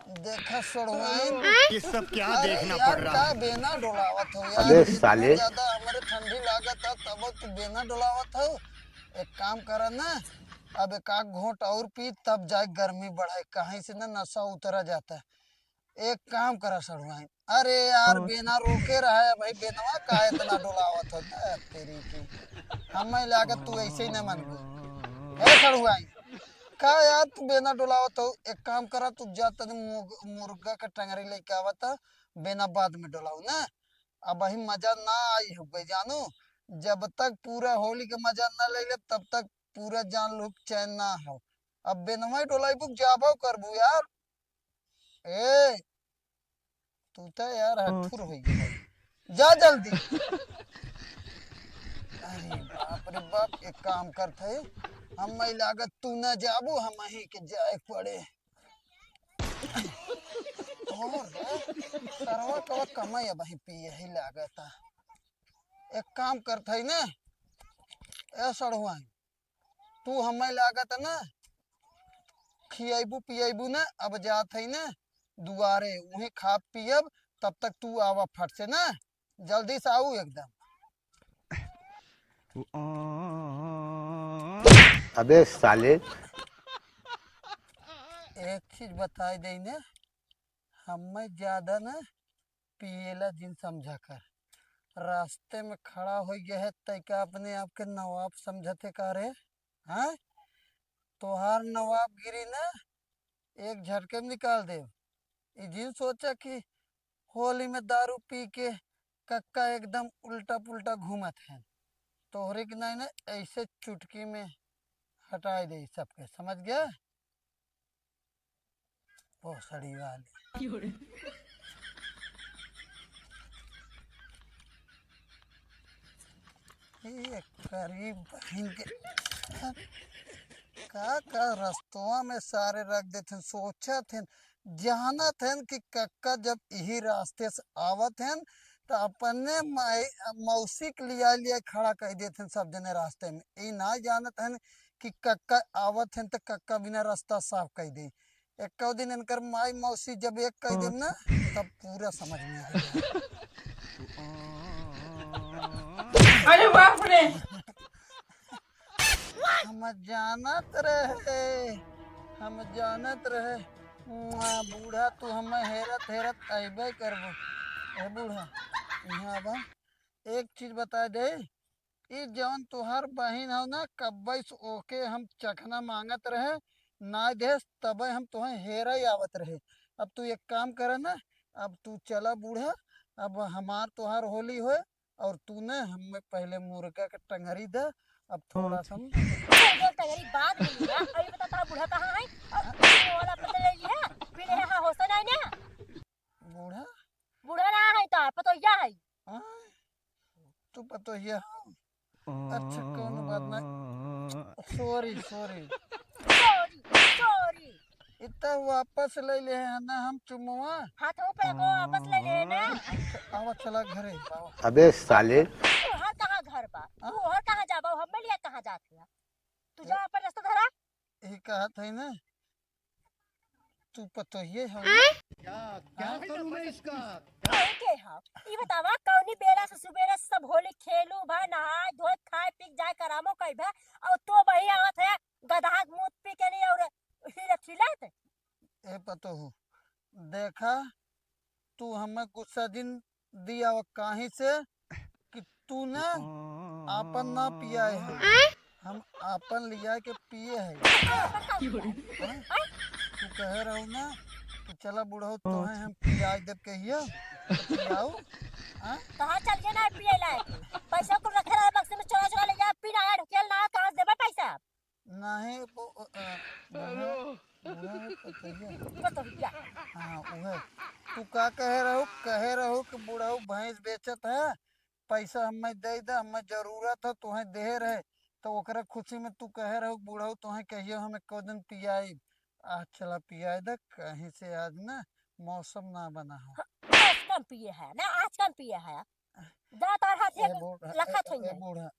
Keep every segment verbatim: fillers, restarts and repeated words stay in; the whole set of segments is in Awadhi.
देखा सड़ुआइन। ये सब क्या अरे देखना यार, पड़ रहा का है? बेना डोलावत हो यार? अबे इतना साले। ज्यादा हमरे ठंडी लागत है, तब तू बेना डोलावत हो। एक काम करा ना, अब एक आध घोंट और पी, तब जाए गर्मी बढ़े, कहीं से ना नशा उतरा जाता है। एक काम करा सड़ुआइन, अरे यार, हाँ। बेना रोके रहा है भाई, बेनवा का इतना डोलावत हो? ए, तेरी की, हमें लागत तू ऐसे ही न मनबू। ए सड़ुआइन, का यार तू बेना डोलावत हो? एक काम करा, तू जा तनी मुग-, मुर्गा के टंगरी लेके आवत, बेना बाद में डोलाऊ ना। अब ही मजा ना आई हो गई जानू, जब तक पूरा होली के मजा ना ले ले, तब तक पूरा जान लू चैन ना हो। अब बेनवा डोलाइबू, जाबो करबू यार। ए, तू तो यार हठुर हो गया। जा जल्दी। अरे बाप रे बाप, एक काम करत है, हम लागत तू ना जाबू, हम ही के जाए पड़े। और रे, सरवा कवा कमाई अब ही पिए ही लागत है। एक काम करत है ना, ए सड़ुआ, तू हमें लागत है ना, खियाइबू पियाइबू ना, अब जात है ना दुआरे, वहीं खाब पियब, तब तक तू आवा फट से ना, जल्दी से आऊ एकदम। अबे साले। एक चीज बताई दे ना, हमें ज्यादा ना पिएला जिन समझा कर। रास्ते में खड़ा हो गया है, तय का अपने आप के नवाब समझत है का रे? हाँ, तोहार नवाबगिरी ना एक झटके में निकाल देब। ई जिन सोचा कि होली में दारू पी के कक्का एकदम उल्टा पुल्टा घूमत हैं, तोहरे के नहीं ना ऐसे चुटकी में हटाई दे सबके, समझ गया? भोसड़ी वाली। ये करीब बहिन के का, का रस्तवा में सारे रख देत हन, सोचत हन, जानत हन कि कक्का जब यही रास्ते से आवत हन, त अपने माई, मौसी के लिया, लिया खड़ा कर देत हन सब जने रास्ते में। ई ना जानत हन कि कक्का आवत हन, त कक्का बिना रास्ता साफ कर दे। एको दिन इनकर माई मौसी जब एक कह देब ना, तब पूरा समझ में आ जाए। अरे बाप रे! हम जानत रहे, हम जानत रहे। मुआ बूढ़ा, तू हमें हेरत हेरत अइबे करबो। ए बूढ़ा, यहाँ आवा, एक चीज बता दे, ई जौन तोहार बहिन हौ ना, कब्बे से ओके हम चखना मांगत रहे, ना देस, तबे हम तोहें हेरे आवत रहे। अब तू एक काम करे ना, अब तू चला बूढ़ा, अब हमार तोहार होली होए, और तू ना हमें पहले मुर्गा के टंगरी दे, अब थोड़ा सा हम मुर्गा के टंगरी बाद में लिया। अभी बता, तोहार बूढ़ा कहाँ है? और तू वाला पता ले लिया, बिना यहाँ होश नहीं ना। बूढ़ा? बूढ़ा ना है, तोहार पतोहिया है। हाँ? तू पतोहिया हो? अच्छा, कौनो बात ना। Sorry, sorry। Sorry, sorry। इतना वापस ले ले है ना हम चुमवा। हाथों पे को वापस ले ले ना। अच्छा, आवा चला घरे, आवा। अबे साले। तोहर कहाँ घर बा? हाँ? तोहर कहाँ जाबा? हमें लिया कहाँ जात है? तू जा अपन रास्ता धरा। ये कहत है ना, तू पतोहिए हो। आय? क्या, क्या करूँ मैं इसका? कौन के हो? ई बतावा, कौनी बेला से सुबेरे से सब होली खेलू भा, नहाए धोए, खाए पी के जाए करामो कई भा, और तो वही आवत है गदहा के मूत पी के लिए और हिलत हिलत। ए पतोहू, देखा, तू हमें गुस्सा जिन दिया, काहे से कि तू ना आपन ना पियाए है, आय? हम आपन लिया के पिए है। आपन का पियाए? हाँ? आय? तू कहे रहो ना कि चला बुढ़ऊ, तोहे हम पियाए देब कहियो, तो पियाऊ, हाँ? कहाँ चल गए ना पिए लाए? पैसा को रखे रहे बक्से में, चोरा चोरा ले जा, पी ना आया, ढकेल ना, कहाँ से देबे पैसा? नहीं, वो, अ, बूढ़ा, बूढ़ा है, पतोहिया। पतोहिया। हाँ, उहे। तू का कहे रहू? कहे रहू कि बुढ़ऊ भैंस बेचत है, पैसा हमें दे दे, हमें जरूरत है, तुहें दे रहे, तो ओकरा खुशी में तू कहे रहू बुढ़ऊ, तुहें कहियो हम एको दिन पियाई। आज चला पियाई दे, कहीं से आज ना मौसम ना बना है। आज कम पिए है ना, आज कम पिए है। जा तार हाथ ए से बूढ़ा, लखत ए, होइए। ए बूढ़ा,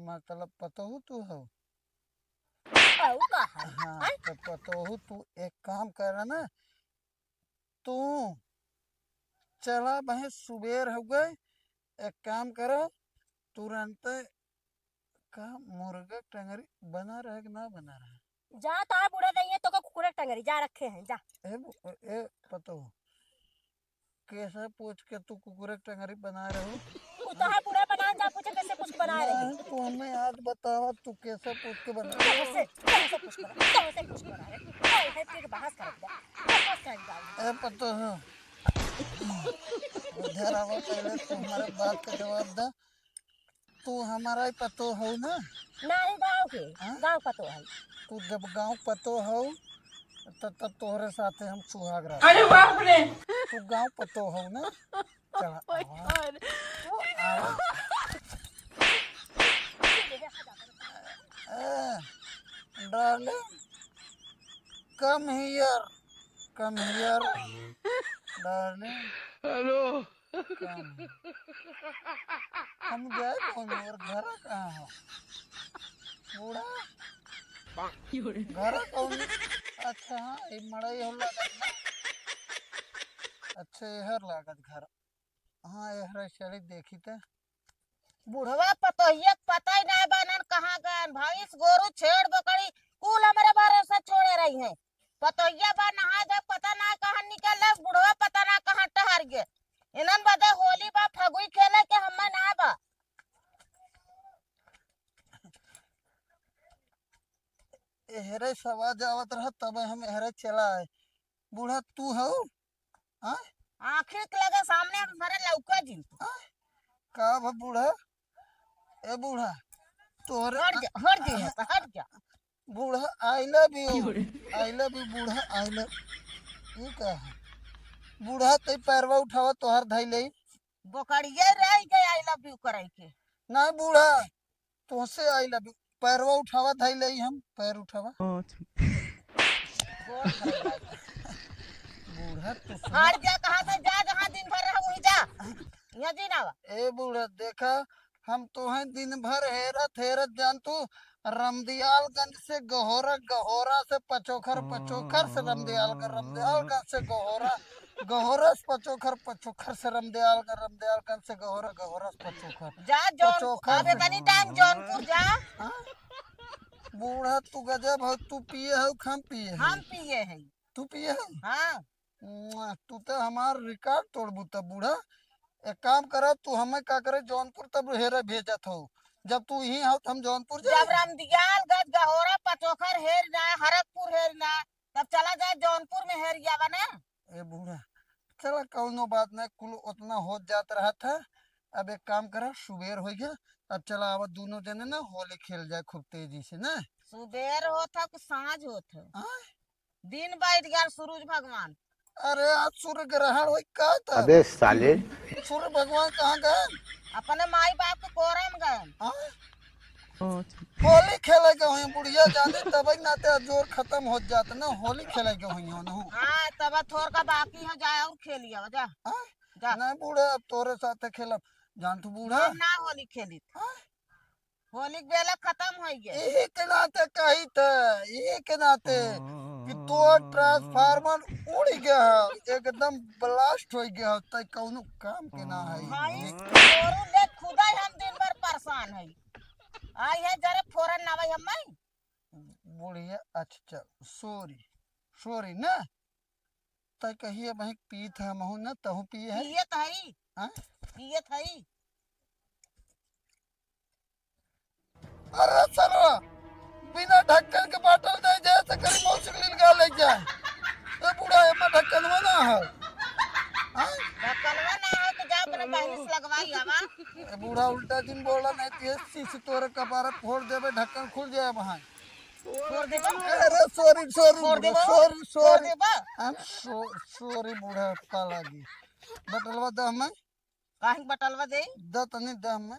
मतलब पतोहू तू हो? अउ का है? हाँ, हैं? तो पतोहू तू एक काम कर ना, तू चला, बहे सुबेर हो गए, एक काम करा, तुरंत का मुर्गा टंगरी बना रहे कि ना बना रहे? जा, तोहार बूढ़ा नहीं है, तो का कुकुरे टंगरी जा रखे हैं, जा। ए बु-, ए पतो, कैसे पूछ के तू कुकुरे टंगरी बना रहे हो? उ तोहार बूढ़ा बना, जा पूछे कैसे पूछ के बना रहे हैं। नहीं, तू हमें आज बतावा, तू कैसे पूछ के बना रहे हो? कैसे, कैसे पूछ के बना, कैसे पूछ के बना रहे हैं? कैसे के बहस कर दिया, बहस कर दिया। ए पतो हो, इधर आवा, पहले तू हमारे बात का जवाब दे। तू हमारा ही पतो हो ना? नहीं, गाँव के, हाँ? गाँव पतो है। तू जब गाँव पतो हो, त-, तब तोहरे साथे हम सुहाग रात। अरे बाप रे! तू गाँव पतो हो ना? चला, आवा। आवा। ए, darling, come here, come here, darling। Hello। काम। हम गए कौन और घर कहाँ हो? बूढ़ा? घर कौन? अच्छा, हाँ, ये मड़ई हो लागत ना। अच्छा, एहर लागत घर। हाँ, एहर चली देखी त। बुढ़वा पतोहिया के पता ही ना बनन कहाँ गन। भैंस, गोरू, छेड़, बकरी कुल हमरे भरोसे छोड़े रही हैं। पतोहिया बा नहाए धोए, पता ना कहाँ निकल ले, बुढ़वा पता ना कहाँ टहर गए। इनन बदे होली बा, फगुई खेले के हमें ना बा। एहरे सवा जावत रहा, तब हम एहरे चला आए। बूढ़ा तू हऊ? हाँ? आँखी के लगे सामने हमारे लौका जी। हाँ? का भा बूढ़ा? ए बूढ़ा, तोहरे हट जा, हट जा, हट जा। बूढ़ा, I love you। क्यों रे? I love you, बूढ़ा, I love। ई का है? बूढ़ा, ते पैरवा उठावा, तोहार धई लेई। बोकड़िए रह गए I love you करे के। नहीं बूढ़ा, तोहसे I love you। पैरवा उठावा, धई लेई हम, पैर उठावा। गोड़ धई लेई। बूढ़ा, तू सुन। हट जा, कहाँ से जा, जहाँ दिन भर रहा, वहीं जा। यहाँ जी ना आवा। ए बूढ़ा, देखा, हम तोहें दिन भर हेरत हेरत जान तू रमदियालगंज से गहोरा, गहोरा से पचोखर, पचोखर से रमदियालगंज, रमदियालगंज से गहोरा, गहोरा से पचोखर, पचोखर से रमदियालगंज, रमदियालगंज से गहोरा, गहोरा से पचोखर। जा जौन-, पचोखर अब से इतनी टाइम जौनपुर जा। हाँ? बूढ़ा तू गजब हो, तू पिए हो, हम पिए हैं। हम पिए हैं। तू पिए हो? हाँ। मुआ, तू तो हमार record तोड़बू तब बूढ़ा। एक काम करा, तू हमें का करे, जौनपुर तब हेरे भेजत हो। जब तू यहीं हो, तो हम जौनपुर जब जाए। रमदियालगंज, गहोरा, पचोखर हेर ना, हरकपुर हेर ना, तब चला जाए जौनपुर में हेर आवा ना। ए बूढ़ा, चला कौनो बात ना, कुल उतना होत जात रहा था। अब एक काम करा, सुबेर हो गया, अब चला आवा दोनों जने ना होली खेल जाए खूब तेजी से ना। सुबेर होत है कि साँझ होत है? हाँ? दिन बैठ गया सूरज भगवान। अरे आज सूर्य ग्रहण होई का था? अबे साले। सूर्य भगवान कहाँ गए? अपने माई बाप के कोरा में गए। हाँ? होली खेले के हुई बुढ़िया जाने तब ही नाते जोर खत्म हो जात ना, होली खेले के हुई हो ना। हाँ, तब थोड़ का बाकी हो जाए और खेलिया जा। हाँ? जा। नहीं बूढ़ा, अब तोरे साथे खेलब। जान तू बूढ़ा। हम ना होली खेली। हाँ? होली के बेला खत्म हो गया। यही के नाते कही त, यही के नाते कि तोर transformer उड़ गया है, एकदम blast हो गया है, तय कौनो काम के ना है। भाई, तोरू ले खुदा हम दिन भर परेशान है। आई है जरे फोरन ना भाई हम नहीं। बुढ़िया, अच्छा चल, sorry, sorry ना। तय कहिए भाई पीत है, महू ना तहू पिए है। पियत है। हाँ? पियत है। अरे सरवा, बिना ढक्कन के बाटल दे, जैसे करी मौसी के लिए गा ले जाए। ए बूढ़ा, एमा ढक्कनवा ना हो। हाँ? ढक्कनवा ना हो तो जा अपने बहिनी से लगवाई आवा। ए बूढ़ा, उल्टा दिन बोला नहीं तो ये शीश तोरे कपारे फोड़ देबे, ढक्कन खुल जाए वहाँ। फोड़ देबा? अरे sorry, sorry, फोड़ देबा? Sorry, फोड़ sorry। देबा? I'm so-, sorry बूढ़ा, का लागी। बटलवा द हमें। काहे के बटलवा दे? द तनी द हमें।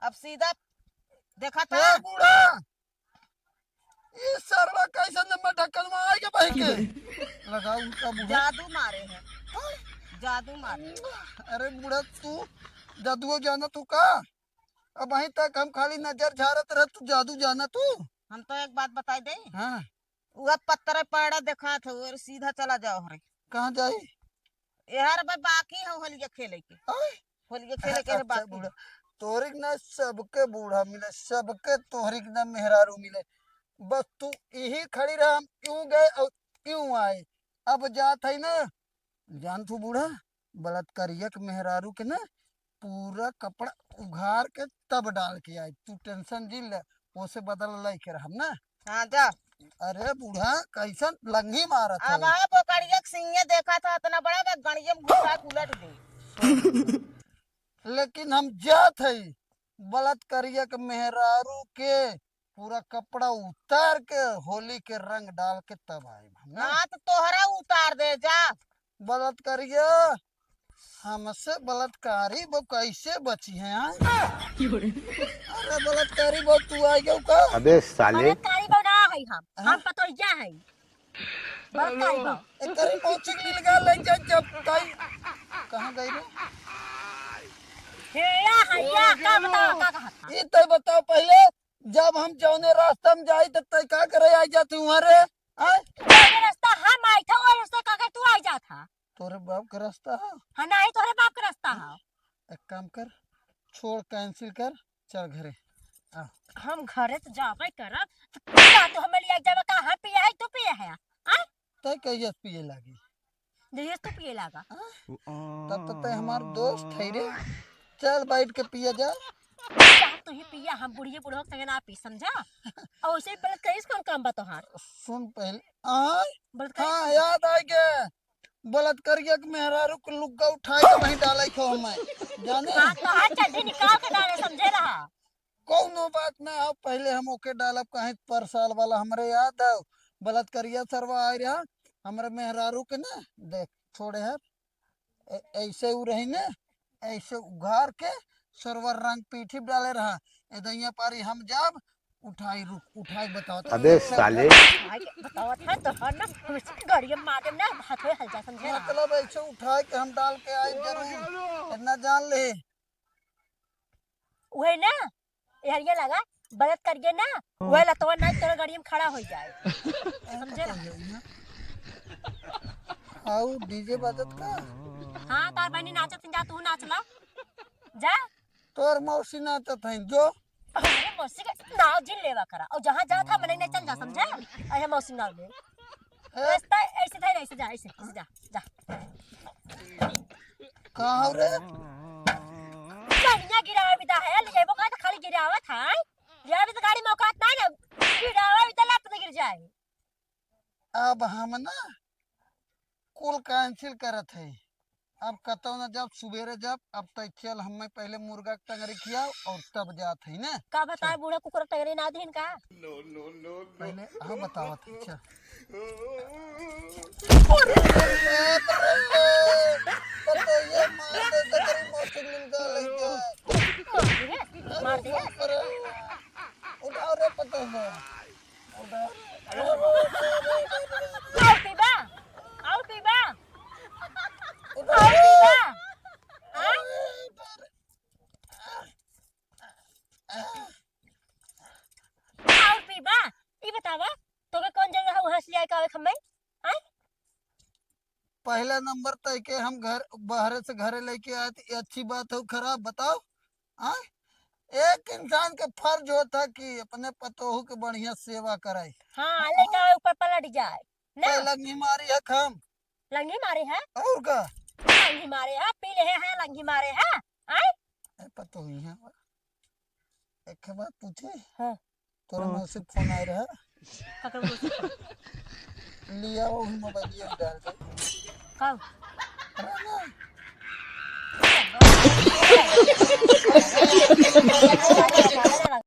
अब सीधा देखा ए था। बूढ़ा, ये सरवा कैसे नंबर ढक्कन में आएगा भाई के? लगाओ उनका बूढ़ा। जादू मारे हैं। हाँ? जादू मारे। अरे बूढ़ा, तू जादुओ जाना तू का? अबहीं तक हम खाली नजर झारत रहे, तू जादू जाना तू? हम तो एक बात बताई दे। हाँ। वह पत्थर पड़ा देखा था, वो सीधा चला जाओ हरे। कहाँ जाई? यार, बे बाकी है होलिया खेले के। आय? होलिया खेले के है अच्छा बाकी। बूढ़ा, तोहरी के ना सबके बूढ़ा मिले, सबके तोहरी के ना मेहरारू मिले। बस तू यही खड़ी रहा, हम यूं गए और यूं आए। अब जात है ना, जान तू बूढ़ा, बलात्कारिया के मेहरारू के ना पूरा कपड़ा उघार के तब डाल के आई। तू tension जिन ले, ओसे बदला लेके रहम ना। हाँ, जा। अरे बूढ़ा, कैसन लंगी मारत अब है। आ बोकरिया के सिंगे देखा था, इतना बड़ा बा, गड़िया में घुसा के उलट दे। लेकिन हम जात है, बलात्कारिया के मेहरारू के पूरा कपड़ा उतार के होली के रंग डाल के तब आए हम ना। हाँ, तो तोहरा उतार दे जा। बलात्कारिया, हमसे बलात्कारी वो कैसे बची है, हाँ? अरे बलात्कारी वो तू आ गयो का? अबे साले। बलात्कारी वो ना है हम, हाँ? हम पतोहिया है। बलात्कारी वो। ए, तेरी मौसी के लिए लगा ले जा जब ताई। कहाँ गई रे? हे या, हे या, का बताओ, का कहा था? ये तो बताओ पहले, जब हम जौने रास्ता में जाई त तै का करे आई जाती हुआ रे? आय? जौने रास्ता हम आई था, वो रास्ता का के तू आई जात हा? तोरे बाप के रास्ता है? हाँ, नहीं, तोरे बाप के रास्ता है। एक काम कर, छोड़, cancel कर, चल घरे। आ। हम घरे तो जाबे करब, तो का तू हमें लिया जाबे का? हम पिए है, तू पिए है? आय? तै कहिया से पिए लागी? जहिया से तू पिए लागा। हाँ? तब तो तै हमार दोस्त है रे। चल बैठ के पिया जा। जा तू ही पिया, हम बुढ़िए बुढ़ो के संगे ना पी, समझा? और उसे बलात्कारी से कौन काम बा तोहार? सुन पहले। आय? बलात्कारी हाँ, याद आ गया। बलात्कारिया के मेहरारू के लुग्गा उठाए के वहीं डाले को हमें। जाने? हाँ, तोहार चड्ढी निकाल के डाले, समझे रहा। कौनो बात ना हो, पहले हम ओके डालब, काहे पर साल वाला हमरे याद है, बलात्कारिया सरवा आए रहा, हमरे मेहरारू के ना, देख, छोड़े हर, ए-, ऐसे उ रही ना, ऐसे उघार के सरवा रंग पीठी डाले रहा, ए दैया पारी हम जाब, उठाई रुक, उठाई बताओ तो। अबे साले। उठाई के बताओ था, तो हर ना, गाड़िया मार देम ना, हाथ में हल जा, समझे ना? मतलब ऐसे उठाई के हम डाल के आए जरूर, इतना जान ले। उहे ना, एहरिया लगा, बरत करिए ना, हाँ। उहे लतवा ना तोरा गाड़ी में खड़ा हो जाए। समझे ना? आऊ डीजे बाजत का? हाँ, तार बहनी नाचत हैं, जा तू नाच ला। जा। तोर मौसी नाचत हैं, जो। अरे मौसी के नाव जिन लेवा करा। और जहाँ जात हा, मने नहीं चल जा, समझे? अरे मौसी नाव ले। ए? रास्ता ऐसे धर, ऐसे जा, ऐसे, ऐसे जा, जा। का हो रे? बढ़िया गिरावे बिदा है, ले जाइबो का तो खाली गिरावत है। गिरावे तो गाड़ी में औकात नहीं ना, गिरावे बिदा लत न गिर जाए। अब हम ना कुल cancel करत है, अब कतौ ना जब सुबेरे जब, अब तय चल हमें पहले मुर्गा के टंगरी खियाओ और तब जात है ना। का बताए चल। बूढ़ा कुकुर टंगरी ना दीन का? पहले हम बतावत है, चल। अरे बाप रे, पतोहिया मार दे, तकरी मौसी मिल जा, ले जा। मार दिए, मार दिए। अरे बाप रे, उठाओ रे पतोहिया, उठाओ। और पीबा? और पीबा? उठाओ। और पीबा? हाँ? अरे बाप रे। और पीबा? ई बतावा, तोके कौन जगह है वहाँ से लेके आवे खम्मे? आय? पहला नंबर तय के हम घर, बाहरे से घरे लेके आए, तो ये अच्छी बात हो, खराब बताओ? आय? एक इंसान के फर्ज होता कि अपने पतोहू के बढ़िया सेवा कराए। हाँ, लेके आवे ऊपर पलट जाए। ना? कोई लंगी मारी है खम? लंगी मारे है? और का? लंगी मारे है, पी ले है, लंगी मारे है। आय? ए, पतोही है। एक बात पूछी? हाँ। तोरा मौसी फोन आए रहा। ककर मौसी? लिया वो ही मोबाइल ये डाल दे। कब? अरे ना।